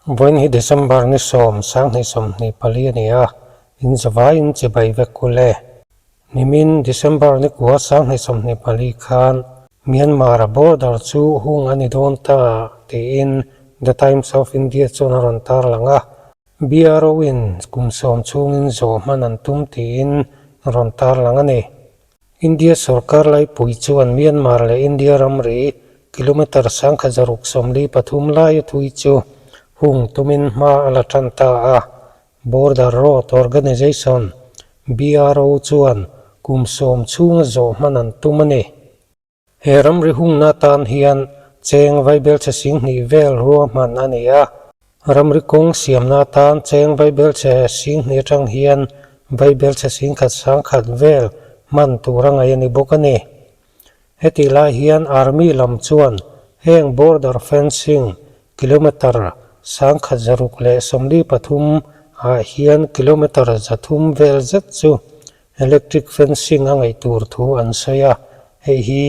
Vawiin hi December ni sawm, 2024 a ni a, in zavaiin chibai vek u le. Nimin December ni kua 2024 khan Myanmar-a border chu hung a ni dawn ta tiin The Times of India chuan a rawn tarlang a. BRO-in kum sawm chhungin zawh hman an tum tiin rawn tarlang a ni. India sorkar laipui chuan Myanmar leh India ramri kilometre 1643 laia thui chu hung tumin hma a la tan ta a. Border Road Organisation, BRO, chuan kum sawm chhunga zawh hman an tum a ni. He ramri hungna atan hian cheng vaibelchhe 2000 vel ruahman a ni a. Ramri kawng siamna atan cheng vaibelchhe 2000 atang hian vaibelchhe 10,000 10,000 vel hman tur a ngaih a ni bawk a ni. Hetih lai hian Army lam chuan heng border fencing kilometre 1643 ah hian kilometre 300 vel zet chu Electric fencing a ngaih tur thu an sawi a, hei hi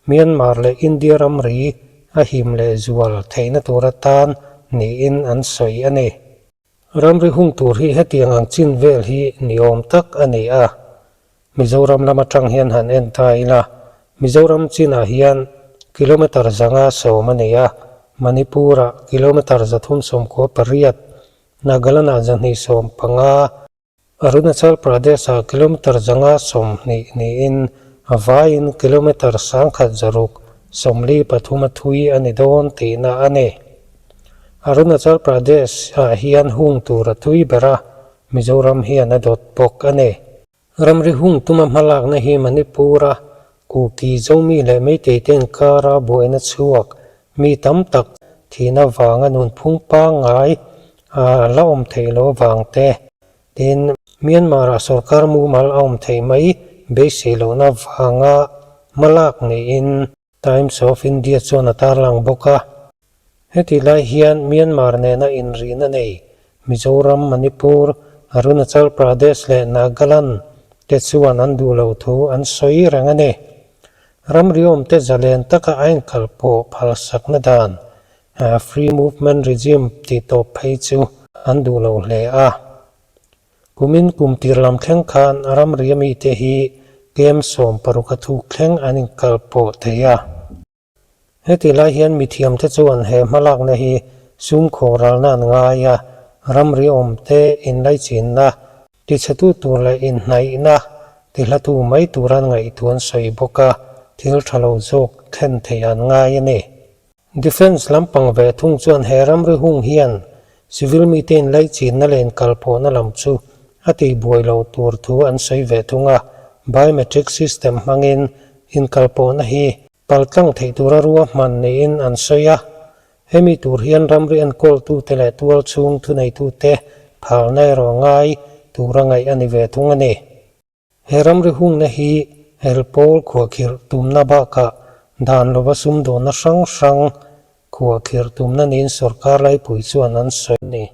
Myanmar leh India ramri a him leh zual theihna tur atan niin an sawi a ni. Ramri hung tur hi hetiang ang chin vel hi ni awm tak a ni a, Mizoram lam atang hian han en ta ila, Mizoram chinah hian kilometre 510 a ni a, Manipur-ah kilometre 398, Nagaland-ah 215, Arunachal Pradesh-ah kilometre 520 niin a vaiin kilometre 1643 a thui a ni dawn tihna a ni. Arunachal Pradesh-ah hian hung tur a thui ber a, Mizoram hian a dawt bawk a ni. Ramri hung tuma hmalakna hi Manipur-a Kuki Zomi leh Meitei te inkara buaina chhuak mi tam tak thihna vanga nunphung pangngai a la awm theih loh avang te, tin, Myanmar-ah sorkar mumal a awm theih mai beisei lohna vanga hmalak niin Times of India chuan a tarlang bawk a. Hetih lai hian Myanmar nena inrihna nei Mizoram, Manipur, Arunachal Pradesh leh Nagaland te chuan an duh loh thu an sawi reng a ni. Ramri awmte zalen taka a inkalpawh phalsakna dan Free Movement Regime tih tawp phei chu an duh lo hle a. Kumin kum tir lam thleng khan ramri mite hi kem 16 a thuk thleng an inkalpawh thei a. Heti lai hian mithiamte chuan he hmalakna hi sum khawhralna an ngai a, ramri awmte inlaichinna tichhetu tur leh inhnaihna tihlatu mai tur an ngaih thu an sawi bawk a, thil tha lo zawk thlen theih an ngai a ni. Defence lampang ve thung chuan he ramri hung hian civil mite inlaichinna leh inkalpawhna lam chu a tihbuai loh tur thu an sawi ve thung a, biometric system hmangin inkalpawhna hi Paltlang theih tura ruahman niin an sawi a, hemi tur hian ramri enkawltute leh tualchhung thuneitute phalna erawh ngai tura ngaih a ni ve thung a ni. He ramri hungna hi helpawl khuahkhirh tumna bakah dan lova sumdawnna hrang hrang khuahkhirh tumna niin sorkar laipui chuan an sawi a ni.